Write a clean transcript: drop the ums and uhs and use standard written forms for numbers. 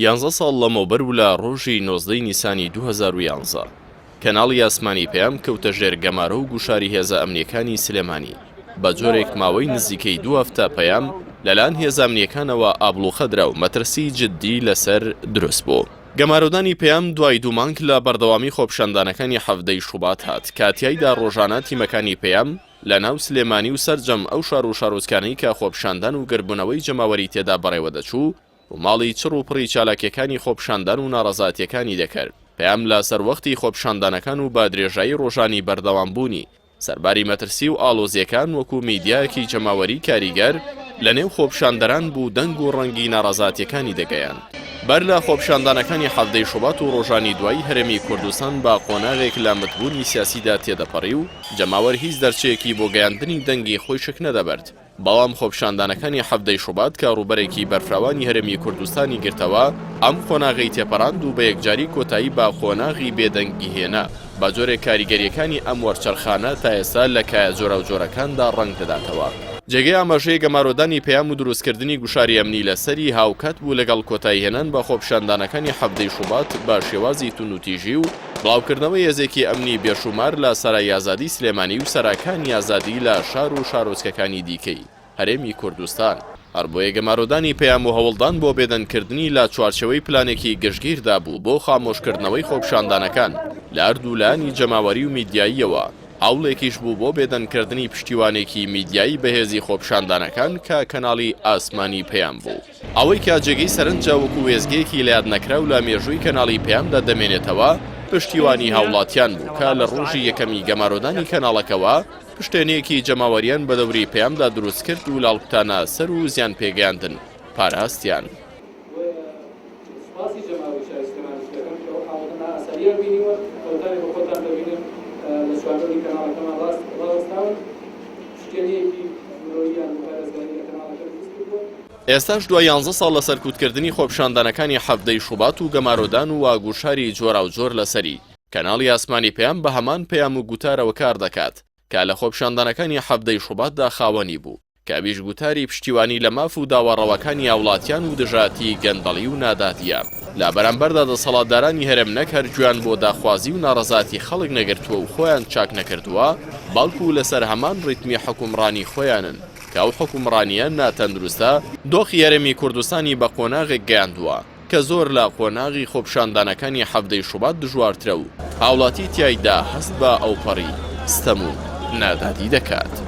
یانزە ساڵ لەمەوبەر و لە ڕۆژی 19 ی نیسانی 2011 کەناڵی ئاسمانی پەیام کەوتە ژێر گەمارۆ و گوشاری هێزە ئەمنییەکانی سلێمانی، بە جۆرێک ماوەی نزیکەی دوو هەفتە پەیام لەلایەن هێزە ئەمنییەکانەوە ئابڵوقە درا و مەترسی جددی لەسەر دروست بوو. گەمارۆدانی پەیام دوای دوو مانگ لە بەردەوامی خۆپیشاندانەکانی 17 ی شوبات هات کە تیایدا ڕۆژانە تیمەکانی پەیام لە ناو سلێمانی و سەرجەم ئەو شار و شارۆچکانەی کە خۆپیشاندان و گردبوونەوەی جەماوەری تێدا بەڕێوەدەچوو ڕووماڵی چڕ و پڕی چالاکیەکانی خۆپیشاندان و ناڕەزاتیەکانی دەکرد. پەیام لە سەروەختی خۆپیشاندانەکان و بە درێژایی ڕۆژانی بەردەوامبوونی، سەرباری مەترسی و ئاڵۆزیەکان وەکو میدیایەکی جەماوەری کاریگەر لە نێو خۆپیشاندەران بوو دەنگ و ڕەنگی ناڕەزاتیەکانی دەگەیاند. بەر لە خۆپیشاندانەکانی حەڤدەی شوبات و ڕۆژانی دوایی هەرێمی کوردستان بە قۆناغێک لە متبوونی سیاسیدا تێدەپەڕی و جەماوەر هیچ دەرچەیەکی بۆ گەیاندنی دەنگی خۆی شک نەدەبرد. بەڵام خۆپیشاندانەکانی حەڤدەی شوبات کە ڕووبەرێکی بەرفراوانی هەرێمی کوردستانی گرتەوە، ئەم قۆناغەی تێپەڕاند و بە یەکجاری کۆتایی بە قۆناغی بێدەنگی هێنا، بە جۆرێک کاریگەرییەکانی ئەم وەرچەرخانە تا ئێستا لە کایە جۆراوجۆرەکاندا ڕەنگ دەداتەوە. جێگەی ئاماژەیە گەمارۆدانی پەیام و دروستکردنی گوشاری ئەمنی لەسەری هاوکات بوو لەگەڵ کۆتاییهێنان بە خۆپیشاندانەکانی حەڤدەی شوبات بە شێوازی توندوتیژی و بڵاوکردنەوەی هێزێکی ئەمنی بێشومار لە سەرای ئازادی سلێمانی و سەراکانی ئازادی لە شار و شارۆچکەکانی دیکەی هەرێمی کوردستان. هەربۆیە گەمارۆدانی پەیام و هەوڵدان بۆ بێدەنگکردنی لە چوارچێوەی پلانێکی گشتگیردا بوو بۆ خامۆشکردنەوەی خۆپیشاندانەکان لە هەردوو لایەنی جەماوەری و میدیاییەوە، هەوڵێکیش بوو بۆ بێدەنگکردنی پشتیوانێکی میدیایی بەهێزی خۆپیشاندانەکان کە کەناڵی ئاسمانی پەیام بوو. ئەوەی کە جێگەی سەرنجە وەکو وێستگەیەکی لەیادنەکراو لە مێژووی کەناڵی پەیامدا دەمێنێتەوە، پشتیوانی هاوڵاتیان بوو کە لە ڕۆژی یەکەمی گەمارۆدانی کەناڵەکەوە پشتێنەیەکی جەماوەریان بە دەوری پەیامدا دروستکرد و لاڵکوتانە سەر و زیانپێگەیاندن پاراستیان. سوپاسی جەماوەری شاری سلێمانیش دەکەم کە ئەو حاڵەتە نائاساییان بینیوە، ئەوەتانێ بە خۆتان دەبینن لە چواردەوری کەناڵەکەمان ڕاست ڕاوەستاون، پشتێنەیەکی مرۆییان بۆ پارێزگاری لە کەناڵەکە دروست کردووە. ئێستاش دوای یانزە ساڵ لە سەرکوتکردنی خۆپیشاندانەکانی حەڤدەی شوبات و گەمارۆدان و گوشاری جۆراوجۆر لەسەری، کەناڵی ئاسمانی پەیام بە هەمان پەیام و گوتارەوە کار دەکات کە لە خۆپیشاندانەکانی حەڤدەی شوباتدا خاوەنی بوو. کە ئەویش گوتاری پشتیوانی لە ماف و داوا ڕەواکانی هاوڵاتیان و دژایەتی گەندەڵی و نادادییە. لە بەرامبەردا دەسەڵاتدارانی هەرێم نەک هەر گوێیان بۆ داخوازی و ناڕەزایەتی خەڵک نەگرتووە و خۆیان چاک نەکردووە، بەڵکو لەسەر هەمان ڕیتمی حوکمڕانی خۆیانن کە ئەو حوکمڕانییە ناتەندروستە دۆخی هەرێمی کوردستانی بە قۆناغێک گەیاندووە. کە زۆر لە قۆناغی خۆپیشاندانەکانی حەڤدەی شوبات دژوارترە و هاوڵاتی تیایدا هەست بە ئەوپەڕی ستەم و نادادی دەکات.